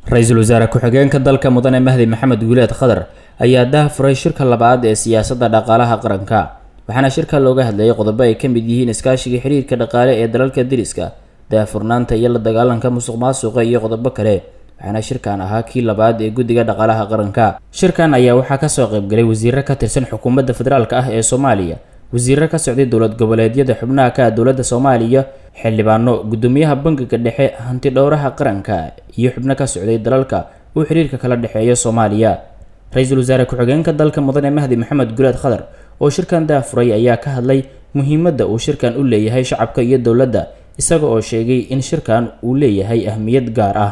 Ra-iisul wasaare ku-xigeenka dalka, Mudane Mahdi Maxamed Guuleed Khadar, ayaa daahfuray shirka labaad ee siyaasadda dhaqaalaha qaranka, waxaana shirka looga hadlayay qodobo ay ka mid yihiin iskaashiga xiriirka dhaqaale ee dalalka deriska, daahfurnaanta iyo la dagaalanka musuq maasuqa iyo qodobo kale, waxaana shirkan ahaa kii labaad ee guddiga dhaqaalaha qaranka. Shirkan ayaa waxaa kasoo qaybgalay wasiiro ka tirsan xukuumadda federaalka ah ee Soomaaliya, wasiiro ka socday dowlad goboleedyada xubnaha ka ah dowladda Soomaaliya, xildhibaano, guddoomiyaha Bangiga Dhexe, Hanti Dhowraha Qaranka iyo xubno ka socday dalalka uu xiriirka kala dhexeeya Soomaaliya. Ra-iisul wasaare ku-xigeenka dalka, Mudane Mahdi Maxamed Guuleed Khadar, oo shirkan daafuray ayaa ka hadlay muhiimadda uu shirkan u leeyahay shacabka iyo dowladda, isaga oo sheegay in shirkan uu leeyahay ahmiyad gaar ah.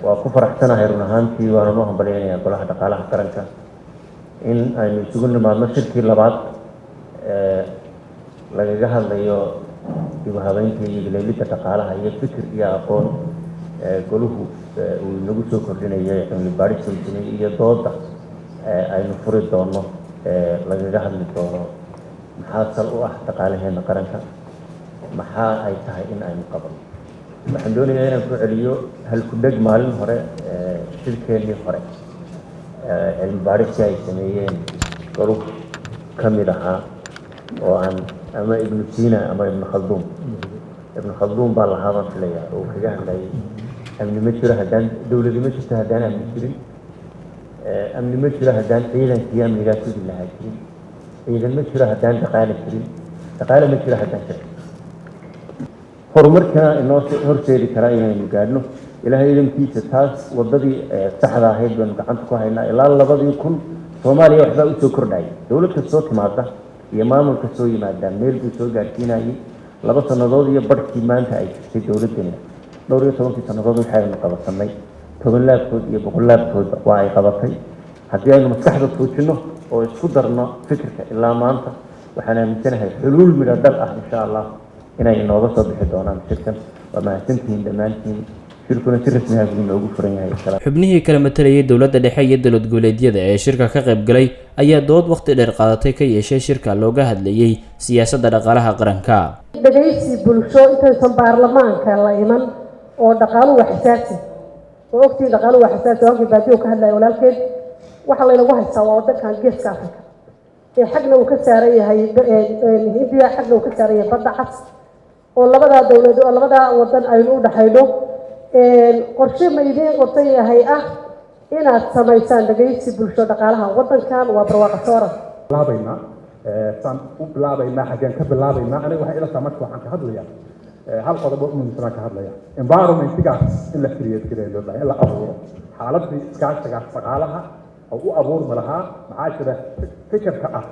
Waa ku faraxsanahay run ahaantii, waanan u hambalyaynayaa Golaha Dhaqaalaha Qaranka in aynu isugu nimaadno shirkii labaad ee lagaga hadlayo dib u habeynta iyo leylidda dhaqaalaha iyo fikir iyo aqoon goluhu uu inagu soo kordhinayo cilmi baadhis uu sameeyey iyo dooda aynu furi doono lagaga hadli doono maxaa sal u ah dhaqaalaheena qaranka, maxaa ay tahay in aynu qabano. Waxaan doonayaa inaan ku celiyo halku-dheg maalin hore shirkeennii hore cilmi baadhistii ay sameeyeen goluhu ka mid ahaa oo aan ama Ibnu Sina ama Ibnu Khalduun, Ibnu Khalduun baa lahaa baan filayaa, oo kaga hadlayay amni ma jiro haddaan dowladi ma jirto haddaan amni jirin, amni ma jiro haddaan ciidankii amnigaa sugi lahaa jirin, ciidan ma jiro haddaan dhaqaale jirin, dhaqaale ma jiro haddaan sharci. Horumarkana inoo horseedi karaa inaynu gaadhno, Ilaahay idankiisa, taas waddadii saxda ahayd baynu gacanta ku haynaa. Ilaa 2000 Soomaaliya waxbaa usoo kordhaya. Dowlad kastoo timaada iyo maamul kastoo yimaada meel buu soo gaadhsiinayay. 2 sannadood iyo barhkii maanta ay jirtay dowladdeena, dhowr iyo tobankii sannadood waxa aynu qabasanay toban laabkood iyo boqol laabkoodba waa ay qabatay haddii aynu maskaxda tuujinno oo isku darno fikirka. Ilaa maanta waxaan aaminsanahay xuluul midho dhal ah, insha Allah, inay inooga soo bixi doonaan shirkan. Waa mahadsantihiin dhammaantiin. Shirkuna si rasmi ah buu inoogu furan yahay. Xubnihii kala matalayay dowladda dhexe iyo dowlad goboleedyada ee shirka ka qayb galay ayaa dood waqti dheer qaadatay ka yeeshay shirka looga hadlayay siyaasadda dhaqaalaha qaranka. Dhegaysi bulsho intaysan baarlamaanka la iman oo dhaqaaluhu waa xasaasi oo ogtiin, dhaqaaluhu waa xasaasi. Halkii baadiyo ka hadlaya walaalkeed, waxaa laynagu haystaa waa waddankan Geeska Africa ee xagna uu ka saaran yahay Hindiya, xagna uu ka saaran yahay Badda Cas, oo labadaa dowlad oo labadaa waddan aynu u dhaxayno. Qorshe ma idiin qorsan yahay ah inaad samaysaan dhegaysi bulsho? Dhaqaalaha waddankan waa barwaaqa sooran. Bilaabaynaa, saan u bilaabaynaa, xaggeen ka bilaabaynaa? Aniga waxay ila tahay, marka waxaan ka hadlayaa hal qodob oo muhiimsan aan ka hadlaya: environment-igaas in la create gareeyo loo baahay, in la abuuro xaaladii iskaashigaas dhaqaalaha oo u abuurmi lahaa. Maxaa jira fikirka ah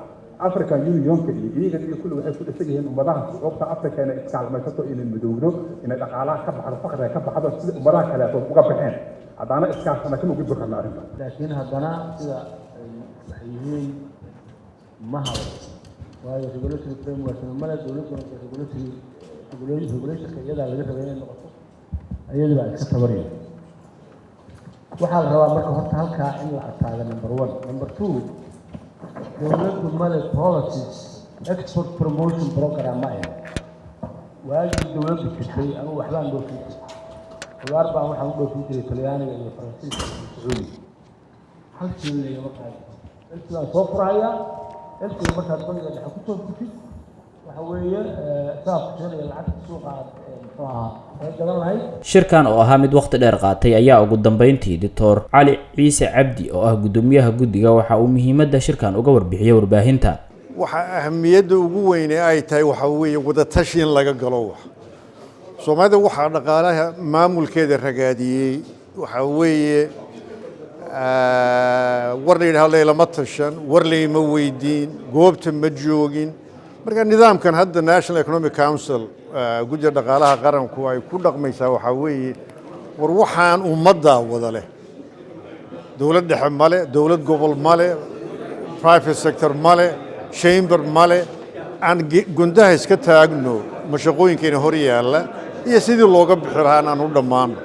African Unionka iyo IGAD iyo kulli waxay ku dhisan yihiin ummadaha shucuubta Africa inay iskaalmaysato, inay midowdo, inay dhaqaalaha ka baxdo, faqriga ka baxdo, sida ummadaha kaleeto uga baxeen. Haddaana iskaashana kama gudbi karno arrinta. Laakiin haddana sida ay waxay yihiin ma habo, waayo regulatory framework male. Dowladduna regulationka iyadaa laga rabay inay noqoto, iyadii baa iska tabaraya. Waxaa la rabaa marka horta halkaa in la ataaga, number one. Number two, dowladdu male policies, export promotion program ma ahe. Waagii dowladdu jirtay anugu waxbaan dhoofin jiray, qudaar baan waxaan u dhoofin jiray Talyaaniga iyo Faransiiska iyo Sacuudiga. Hal shilin lagama qaadi. Elsigaan soo furahayaa, elsiga markaad Bangiga Dhexe kusoo furtid, waxa weeye saa ku siinaya lacagta suuqa aad muxuu ahaa ay gadan lahayd. Shirkan oo ahaa mid waqti dheer qaatay ayaa ugu dambeyntii Doctor Cali Ciise Cabdi, oo ah guddoomiyaha guddiga, waxa uu muhiimadda shirkan uga warbixiyey warbaahinta. Waxa ahamiyadda ugu weyne ay tahay waxaa weeye wadatashi in laga galo. Wax Soomaalida waxaa dhaqaalaha maamulkeeda ragaadiyey waxaa weeye war la yidhaha laylama tashan, war layma weydiin, goobta ma joogin. Marka nidaamkan hadda National Economic Council, Guddiga Dhaqaalaha Qaranku, ay ku dhaqmaysaa waxaa weeye war waxaan ummaddaa wada leh. Dowlad dhexe male, dowlad gobol male, private sector male, chamber male. Aan gundaha iska taagno mashaqooyinkeena hor yaalla iyo sidii looga bixi lahaa aan u dhammaano.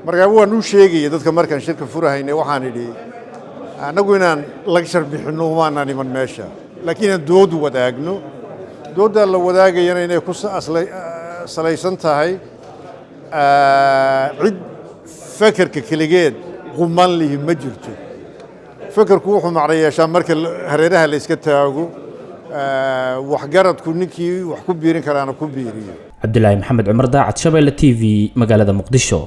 Marka waan u sheegaya dadka markaan shirka furahaynay, waxaan idhi annagu inaan lecture bixinno umaanaan iman meesha, laakiin inaan dood wadaagno. Dooddaa la wadaagayana inay ku salaysan tahay cid Fekerka keligeed quman lihi ma jirto. Fekerku wuxuu macno yeeshaa marka hareeraha la iska taago, waxgaradku ninkii wax ku biirin karaana ku biiriyo. Cabdilaahi Maxamed Cumar, Daacad, Shabeelle TV, magaalada Muqdisho.